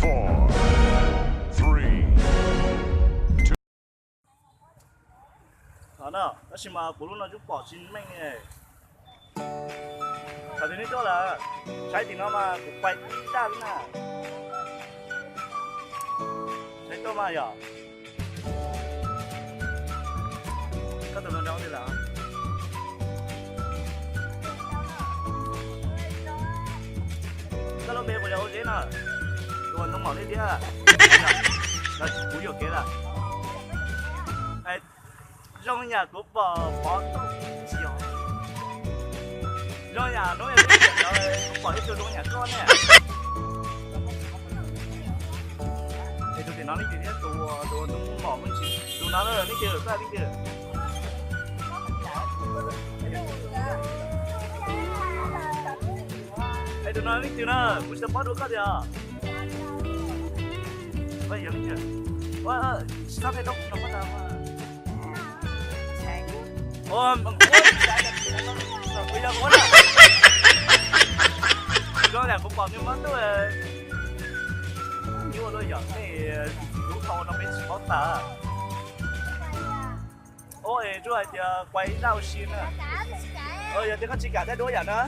Four, three, two. Tab sis mas kuv lub no twb pom tsis meej. Thaum twg neb tuaj lawm? Saib tim no mas kuv pais ib daj lub na. Saib tuaj mas yom. Koj tus no nrau li lawm? Koj lub npe puas yog Ua Zeb no? Tus uas ntoo maum li tiag. Kuv yuam kev lawm. Zoo yam kuv pom pov toj. Zoo yam hnub kuv pom ib tug zoo yam koj ne. Es tus tim no leej twg thiab? Tus tus ntoo maum me ntsis, tus no leej twg, koj leej twg? Es tus no leej twg na? Kuv tsis tau paub dua koj tiag. Koj yog leej twg? Tsis txhob pheej rau kuv no. Kuv yog Huab na. Zoo yam kuv pom nws muab ntuj nyuaj luaj yom, tej lub hau no peb tsis paub tas. Ua es tsuas hais tias kuv ib daj ua si na. Yog tias koj tsis kam thiab duab yam na.